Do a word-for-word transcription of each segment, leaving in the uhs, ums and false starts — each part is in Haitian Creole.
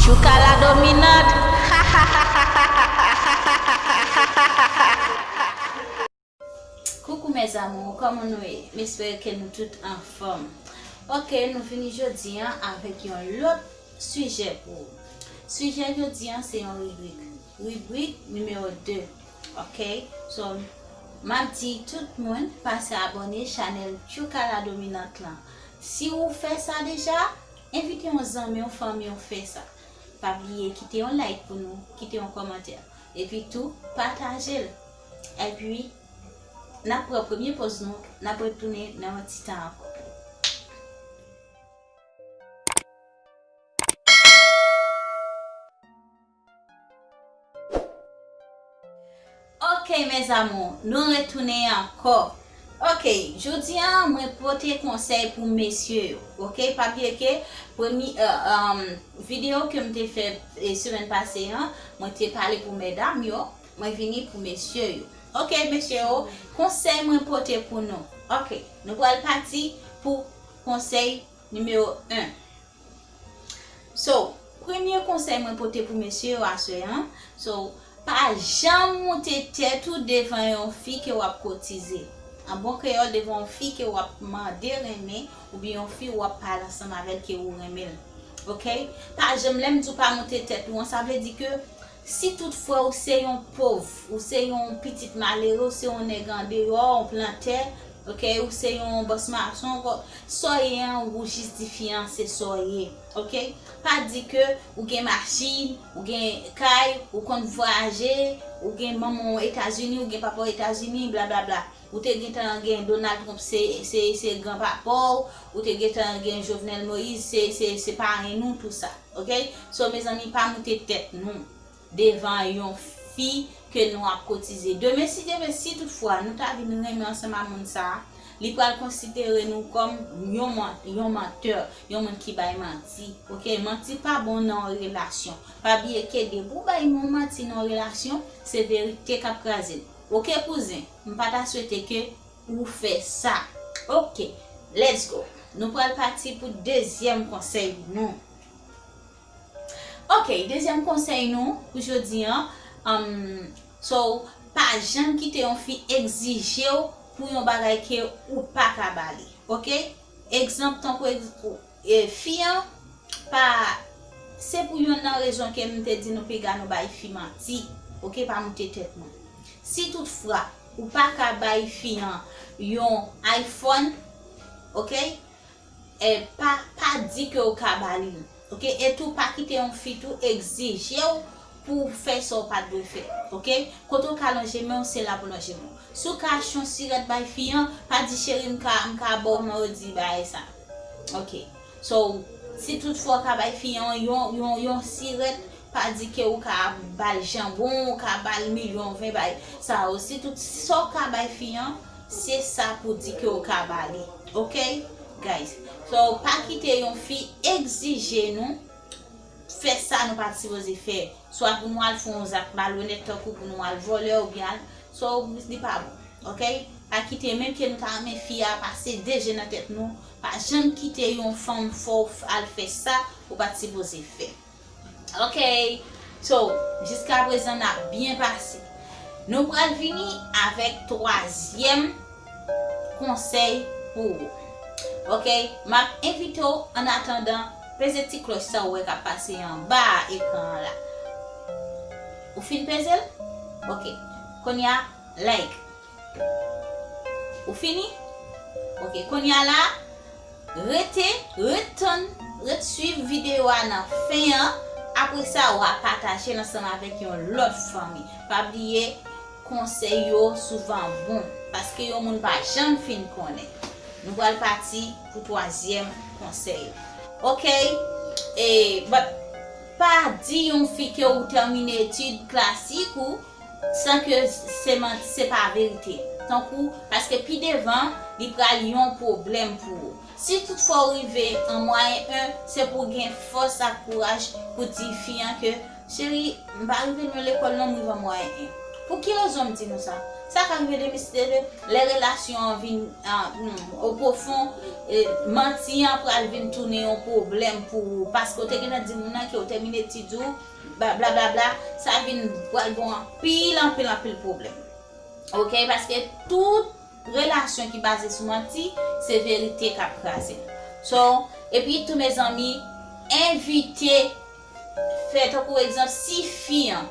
Tchouka la dominante. Coucou mes amours, kòman nou ye? M espere ke nou tout anfòm. Ok, nou vini jodi an avèk yon lòt sijè pou ou. Sijè jodi an se yon ribrik. Ribrik nimewo de. Ok? So, m ap di tout moun pase abòne chanèl Tchouka la dominante lan. Si ou fè sa deja, envite yon zanmi w, fanmi w fè sa. Pa bliye kite yon like pou nou, kite yon kòmantè. Epi tou, pataje l. Epi, n ap pran premye poz nou, n ap retounen nan yon ti tan ankò. Ok mes amours, nou retounen ankò. Ok, jodi an mwen pote konsèy pou mesye yo. Ok, pa bliye ke premye, euh, euh, videyo ke m te fè, eh, semèn pase an, mwen te pale pou medam yo, mwen vini pou mesye yo. Ok, mesye yo, konsèy mwen pote pou nou. Ok, nou pral pati pou konsèy nimewo en. So, premye konsèy mwen pote pou mesye yo aswè an, so, pa janm moute tèt ou devan yon fi ke w ap kotize. An bon kreyòl, devan yon fi ke w ap mande renmen, oubyen yon fi w ap pale ansanm avè l ke ou renmen l. Ok? Pa janm, lè m di w pa moute tèt ou an, sa vle di ke si toutfwa ou se yon pòv, ou se yon pitit malere, ou se yon nèg andeyò, yon plantè, ok, ou se yon bòs mason, sa w ye an, ou jistifye an, se sa w ye, ok? Pa di ke ou gen machin, ou gen kay, ou konn vwayaje, ou gen manman w Etazini, ou gen papa w Etazini, blablabla. Ou te gentan gen Donald Trump, se, se, se granpapa w, ou te gentan gen Jovenel Moïse, se, se, se parenn ou, tou sa, ok? So, mezanmi, pa moute tèt nou devan yon fi ke nou ap kotize. Demen, si Dye vle, si toutfwa nou ta vin renmen ansanm a moun sa a, li pral konsidere nou kòm yon man-, yon mantè, yon moun ki bay manti. Ok? Manti pa bon nan yon relasyon. Pa bliye ke depi w bay yon manti nan yon relasyon, se verite k ap kraze l. Ok, kouzen? M pa ta swete ke ou fè sa. Ok, let's go. Nou pral pati pou dezyèm konsèy nou. Ok, dezyèm konsèy nou pou jodi an, um, so, pa janm kite yon fi egzije w pou yon bagay ke ou pa ka ba li, ok? Egzanp, tankou egz-, e, fi an, pa, se pou yonn nan rezon ke m te di nou piga nou bay fi manti, ok? Pa moute tèt nou. Si toutfwa ou pa ka bay fi an yon iPhone, ok? E pa, pa di ke w ka ba li l, ok? E tou, pa kite yon fi tou egzije w pou w fè sa w pa t dwe fè, ok? Kote w ka lonje men w, se la pou lonje men w. Si w ka achte yon sirèt bay fi an, pa di, "Cheri, m ka, m ka ba w," kòman yo di bagay sa. Ok. So, si toutfwa w ka bay fi an yon, yon, yon sirèt, pa di ke ou ka ba l janbon, ou ka ba l milyon ven, bay sa yo. Si tout sa w ka bay fi an, se sa pou di ke w ka ba li. Ok, guys? So, pa kite yon fi egzije nou fè sa nou pa t sipoze fè. Swa pou nou al fè yon zak malonèt, tankou pou nou al vòlè oubyen al, so, li pa bon. Ok? Pa kite, menm ke nou ta renmen fi a pase de je nan tèt nou, pa janm kite yon fanm fè w f-, al fè sa ou pa t sipoze fè. Ok? So, jiska prezan n ap byen pase. Nou pral vini avèk twazyèm konsèy pou ou. Ok? M ap envite w, annatandan, peze ti klòch sa ou wè k ap pase anba ekran an la. Ou fin peze l? Ok. Kounye a, like. Ou fini? Ok. Kounye a la, rete, ret tann, ret swiv videyo a nan fen an. Apre sa, w a pataje l ansanm avèk yon lòt fanmi. Pa bliye, konsèy yo souvan bon, paske yon moun pa janm fin konnen. Nou pral pati pou twazyèm konsèy. Ok? E, but, pa di yon fi ke ou tèmine etid klasik ou san ke se man-, se pa verite. Tankou, paske pi devan, li pral yon pwoblèm pou ou. Si toutfwa ou rive an mwayen en, se pou w gen fòs ak kouraj pou di fi an ke, "Cheri, m pa rive lwen lekòl non, m rive an mwayen en." Pou ki rezon m di nou sa? Sa ka rive demen si Dye vle, lè relasyon an vin o pwofon, manti an pral vin tounen yon pwoblèm pou ou, paske w te gentan di moun nan ke w tèmine etid ou, blablabla, sa vin pral ba w anpil anpil anpil pwoblèm. Oke, paske tout relasyon ki baze sou manti, se verite k ap kraze l. So, epi tou mezanmi, evite fè tankou egzanp, si fi an,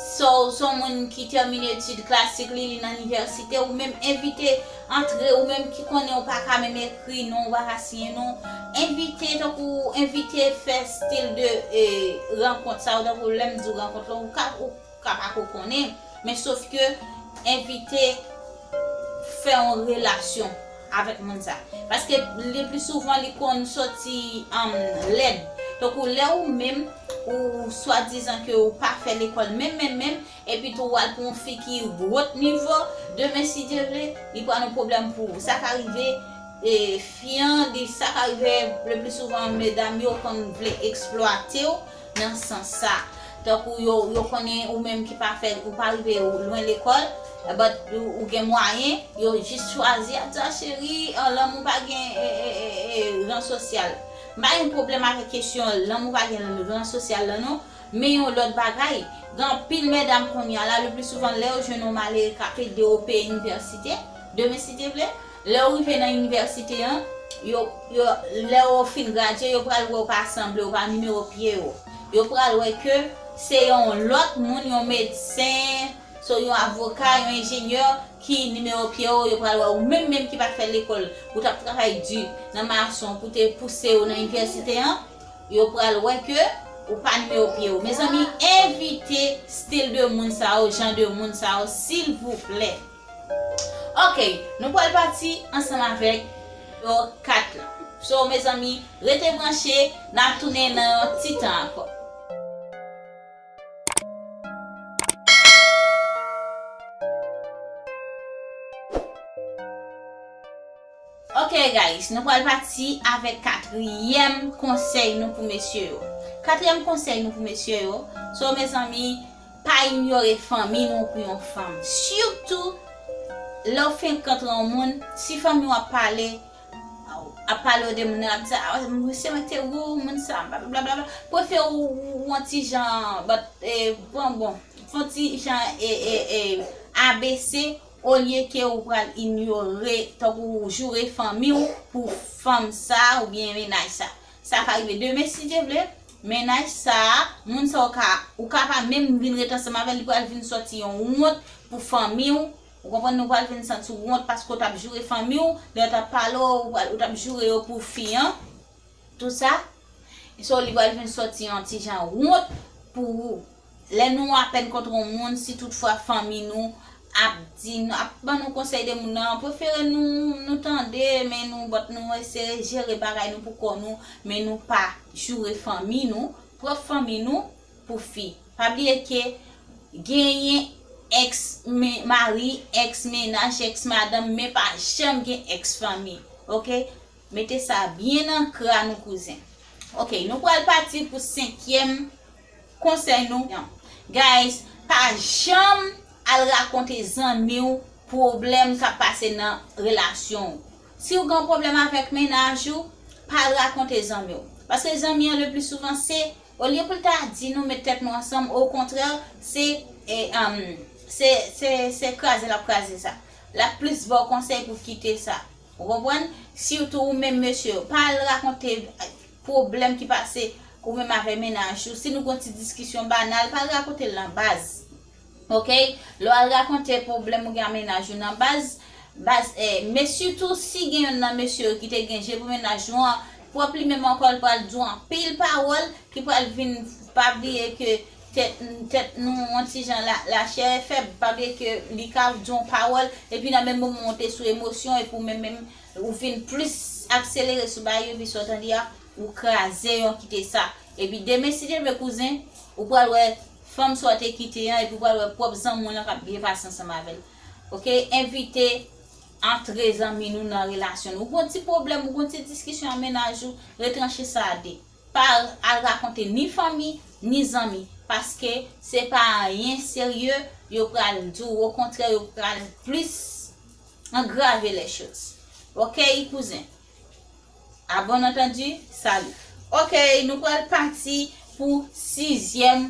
so, se yon moun ki tèmine etid klasik li, li nan inivèsite, ou menm evite antre, ou menm ki konnen ou pa ka menm ekri non, ou pa ka siyen non, evite tankou, evite fè stil de rankont sa yo, tankou lè m di w rankont lan, ou ka, ou ka pa ko konnen, men sof ke evite fè yon relasyon avèk moun sa. Paske le pli souvan li konn sòti lèd. Tankou lè ou menm, ou swadizan ke ou pa fè lekòl menm, menm, menm, epi tou w al pou yon fi ki wot nivo, demen si Dye vle, li pral yon pwoblèm pou ou. Sa ka rive, e, fi an, li, sa ka rive le pli souvan medam yo konn vle eksplwate w nan sans sa. Tankou yo, yo konnen ou menm ki pa fè, ou pa rive lwen lekòl, but ou, ou gen mwayen, yo jis chwazi ap di, a cheri, lanmou pa gen, e, e, e, e, ran sosyal. M pa gen pwoblèm avèk kesyon lanmou pa gen ran sosyal lan non, men yon lòt bagay, gen anpil medam kounye a la, le pli souvan lè yo jwenn yon malere k ap ede yo peye inivèsite, demen si Dye vle, lè w rive nan inivèsite an, yo, yo, lè w fin gradye, yo pral wè w pa sanble, w pa nimewo pye yo. Yo pral wè ke se yon lòt moun, yon medsen, so yon avoka, yon enjenyè ki nimewo pye yo, yo pral wè ou menm menm ki pa t fè lekòl, ou t ap travay di nan mason pou te pouse yo nan inivèsite an, yo pral wè ke ou pa nimewo pye yo. Mezanmi, evite stil de moun sa yo, jan de moun sa yo, silvouplè. Ok, nou pral pati ansanm avèk nimewo kat lan. So, mezanmi, rete branche, n ap tounen nan yon ti tan ankò. Ok, guys, nou pral pati avèk katriyèm konsèy nou pou mesye yo. Katriyèm konsèy nou pou mesye yo, so, mezanmi, pa inyore fanmi nou pou yon fanm. Sitou, lè w fenk rantre yon moun, si fanmi w ap pale, ap pale w de moun nan, ap di, a, se mwen ki te wou, moun sa, blablabla. Prefere w, w, w ti jan, but, e, bon, bon, fè w ti jan, e, e, e, A B C, olye ke ou pral inyore, tankou joure fanmi w pou fanm sa oubyen mennaj sa. Sa ka rive demen si Dye vle, mennaj sa, moun sa ou ka, ou ka pa menm vin ret ansanm avè l, li pral vin sòti yon wont pou fanmi w. Ou konprann, ou pral vin santi w wont paske w t ap joure fanmi w, lè yo t ap pale w, ou pral, ou t ap joure yo pou fi an. Tou sa, so li pral vin sòti yon ti jan wont pou ou. Lè nou apèn kontre yon moun, si toutfwa fanmi nou ap di, nou ap ban nou konsèy de moun nan, prefere nou, nou tande, men nou, but nou eseye jere bagay nou pou kò nou, men nou pa joure fanmi nou, pwòp fanmi nou, pou fi. Pa bliye ke genyen ex men, mari, ex mennaj, ex madanm, men pa janm gen ex fanmi. Oke? Mete sa byen nan kra nou, kouzen. Oke, nou pral pati pou senkyèm konsèy nou. Guys, pa janm al rakonte zanmi w pwoblèm k ap pase nan relasyon w. Si w gen yon pwoblèm avèk mennaj ou, pa al rakonte zanmi w. Paske zanmi an, le pli souvan, se, olye pou l ta di nou met tèt nou ansanm, okontrè, se, e, um, se, se, se kraze l ap kraze sa. L ap plis ba w konsèy pou kite sa. Ou konprann? Sitou ou menm mesye, pa al rakonte pwoblèm ki pase ou menm avè mennaj ou. Si nou gen yon ti diskisyon banal, pa al rakonte l nan baz. Oke? Lè w al rakonte pwoblèm ou gen ak mennaj ou nan baz, baz, e, men sitou si gen youn nan mesye yo ki te gen je pou mennaj ou an, pwòp li menm ankò, l pral di w anpil pawòl ki pral vin, pa bliye ke tèt, tèt nou yon ti jan la, lachè fèb, pa bliye ke li ka di yon pawòl, epi nan menm moman w te sou emosyon, epi w menm, menm, ou vin plis akselere sou bagay yo, epi sa w tande a, ou kraze yon kite sa. Epi demen, si Dye vle, kouzen, ou pral wè fanm sa w te kite an, epi ou pral wè pwòp zanmi w lan k ap byen pase ansanm avè l. Oke? Evite antre zanmi nou nan relasyon nou. Ou gon ti pwoblèm, ou gon ti diskisyon ak mennaj ou, retranche sa a de. Pa al rakonte ni fanmi, ni zanmi. paske se pa anyen serye yo pral di w, okontrè, yo pral plis angrave lè choz. Oke, kouzen? A bon antandi, sali. Oke, nou pral pati pou sizyèm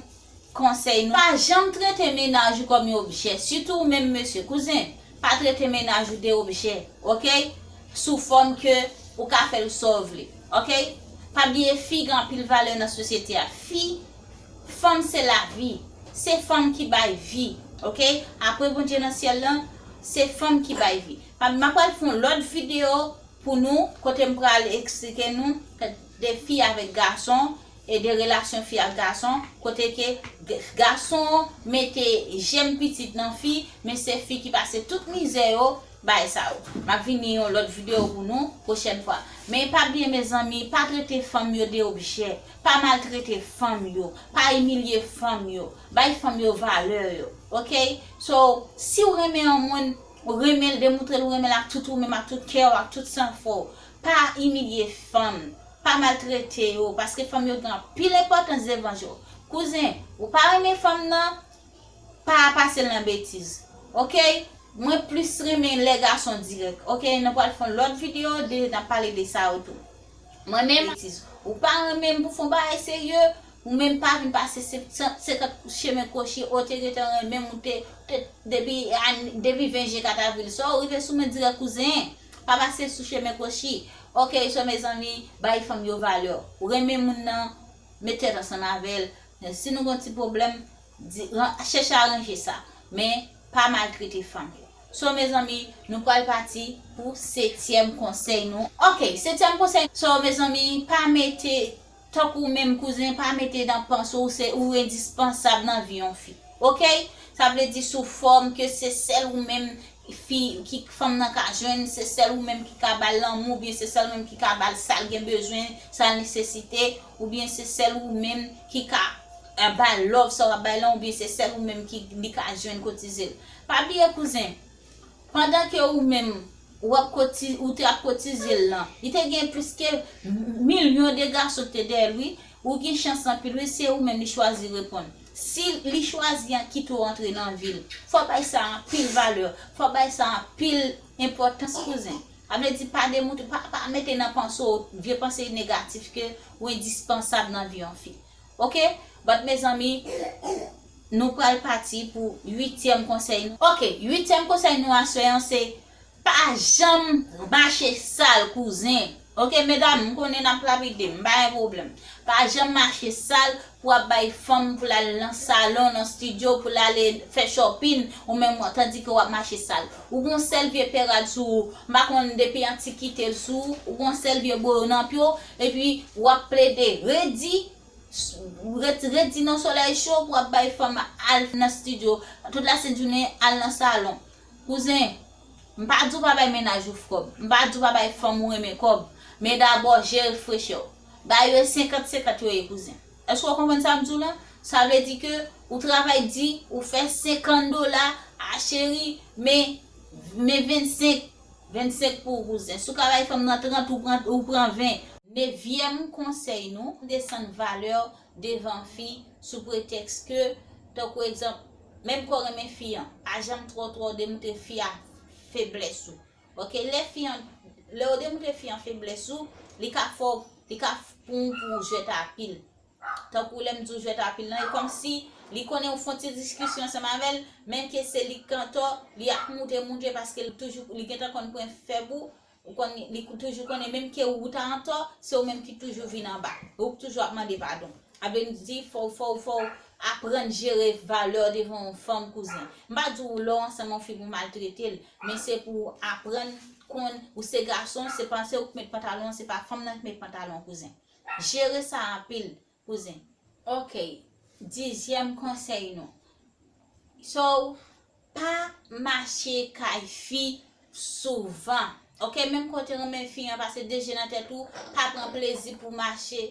konsèy nou. Pa janm trete mennaj ou kòm yon objè, sitou ou menm mesye, kouzen. Pa trete mennaj ou de objè, oke? Sou fòm ke ou ka fè l sa w vle, oke? Pa bliye fi gen anpil valè nan sosyete a. Fi, fanm se lavi. Se fanm ki bay vi, oke? Apre Bondye nan syèl lan, se fanm ki bay vi. M ap pral fè yon lòt videyo pou nou, kote m pral eksplike nou de fi avèk gason e de relasyon fi ak gason, kote ke g- gason mete jèm pitit nan fi, men se fi ki pase tout mizè yo bay sa yo. M ap vini yon lòt videyo pou nou pwochèn fwa. Men pa bliye, mezanmi, pa trete fanm yo de objè, pa maltrete fanm yo, pa imilye fanm yo, bay fanm yo valè yo, oke? So, si w renmen yon moun, ou renmen l, demontre l ou renmen l ak tout ou menm, ak tout kè w, ak tout san fò w. Pa imilye fanm, pa maltrete yo, paske fanm yo gen anpil enpòtans devan je w. Kouzen, ou pa renmen fanm nan, pa pase l nan betiz, oke? Mwen plis renmen lè gason dirèk, oke? Nou pral fè yon lòt videyo de, n ap pale de sa yo tou. Mwen menm, betiz. Ou pa renmen m pou fè yon bagay serye, ou menm pa vin pase se- se- senkant chemen kwochi, ou te gentan renmen m, ou te, te depi, an- depi ven jen kat avril. So, ou rive sou mwen dirèk, kouzen. Pa pase sou chemen kwochi. Oke, so, mezanmi, bay fanm yo valè. Ou renmen moun nan, met tèt ansanm avè l. Si nou gen yon ti pwoblèm, di, ran- chèche aranje sa. Men, pa maltrete fanm yo. So, mezanmi, nou pral pati pou setyèm konsèy nou. Oke, setyèm konsèy. So, mezanmi, pa mete, tankou ou menm, kouzen, pa mete nan panse w se ou endispansab nan vi yon fi. Oke? Sa vle di sou fòm ke se sèl ou menm fi ki fanm nan ka jwenn, se sèl ou menm ki ka ba l lanmou, oubyen se sèl ou menm ki ka ba l sa l gen bezwen, sa l nesesite, oubyen se sèl ou menm ki ka, eh, ba l love sa w ap bay lan, oubyen se sèl ou menm ki li ka jwenn kotize l. Pa bliye, kouzen, pandan ke ou menm, w ap koti- ou te ap kotize l lan, li te gen plis ke milyon de gason ki te dèyè l, wi. Ou gen chans anpil, wi, se ou menm li chwazi reponn. Si li chwazi an- kite w antre nan vi l, fò w bay sa anpil valè, fò w bay sa anpil enpòtans, kouzen. Sa vle di pa demoute, pa, pa mete nan panse w vye panse negatif ke ou endispansab nan vi yon fi. Oke? But, mezanmi, nou pral pati pou uityèm konsèy nou. Oke, uityèm konsèy nou aswè an se pa janm mache sal, kouzen. Oke, medam, m konnen n ap lapide m, m pa gen pwoblèm. Pa janm mache sal pou w ap bay fanm pou l al nan salon, nan estidyo, pou l ale fè shopping, ou menm, tandike w ap mache sal. Ou gon sèl vye pè rad sou ou, m pa konn depi antikite l sou ou, ou gon sèl vye boyo nan pye w, epi w ap plede redi, redi, redi nan solèy cho pou w ap bay fanm al nan estidyo, tout lasentjounen al nan salon. Kouzen, m pa di w pa bay mennaj ou kòb, m pa di w pa bay fanm ou renmen kòb, men dabò jere frechè w. Bagay yo senkant senkant yo ye, kouzen. Èske w konprann sa m di w lan? Sa vle di ke ou travay di, ou fè senkant dola, a cheri, men, men vennsenk, vennsenk pou ou, kouzen. Si w ka bay fanm nan trant, ou pran, ou pran ven. Nevyèm konsèy nou, desann valè w devan fi sou pretèks ke, tankou egzanp, menm ke w renmen fi an, pa janm twò, twò demontre fi a feblès ou. Oke, lè fi an, lè w demontre fi an feblès ou, li ka fè w, li ka f- pou, pou w jwèt a pil. Tankou lè m di w jwèt a pil lan, e kòmsi li konnen w fè yon ti diskisyon ansanm avè l, men ke se li k antò, li ap moute, moute, paske li toujou, li gentan konn pwen fèb ou, ou konn, li toujou konnen, menm ke ou ta antò, se ou menm ki toujou vin anba. Ou toujou ap mande padon. Sa vle di, fò, fò, fò w aprann jere valè w devan yon fanm, kouzen. M pa di w lè w ansanm yon fi pou w maltrete l, men se pou w aprann konn ou se gason, se pa se ou k met pantalon an, se pa fanm nan k met pantalon, kouzen. Jere sa anpil, kouzen. Oke, dizyèm konsèy nou. So, pa mache kay fi souvan. Oke, menm ke w te renmen fi an, pase de je nan tèt ou, pa pran plezi pou mache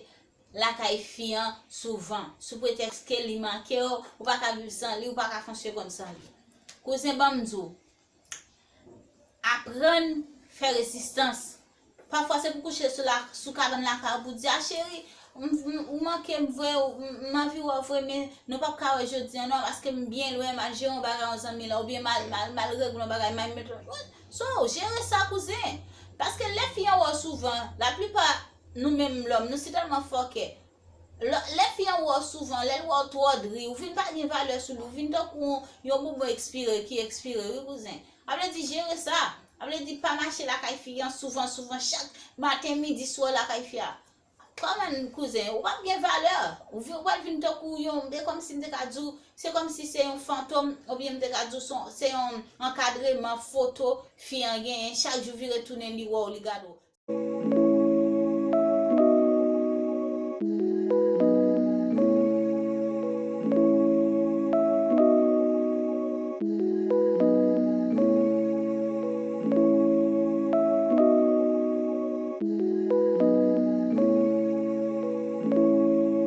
lakay fi an souvan, sou pretèks ke li manke w, ou pa ka viv san li, ou pa ka fè yon segonn san li. Kouzen, ban m di w, aprann fè rezistans. Pafwa se pou kouche sou la, sou kabann lakay ou pou di, a cheri, M- m- ou manke m vre, ou- m m anvi wè w vre, men nou p ap ka wè jodi a non, paske m byen lwen, m al jere yon bagay yon zanmi la, oubyen m al- m al- m al regle yon bagay, m al met yon. So, jere sa, kouzen. Paske lè fi an wè w souvan, laplipa nou menm lòm, nou si tèlman fòkè. Lè lè fi an wè w souvan, lè l wè w twò dri, ou vin pa gen valè sou li, ou vin tankou yon bonbon ekspire ki ekspire, wi, kouzen. A vle di, jere sa. A vle di, pa mache lakay fi an souvan, souvan, chak maten, midi, swa lakay fi a. Kòman, kouzen, ou p ap gen valè. Ou vi- ou pral vin tankou yon, e kòmsi m te ka di w, se kòmsi se yon fantom, oubyen m te ka di w se yon- se yon ankadreman foto fi an genyen, chak jou vire tounen li wè w, li gade w.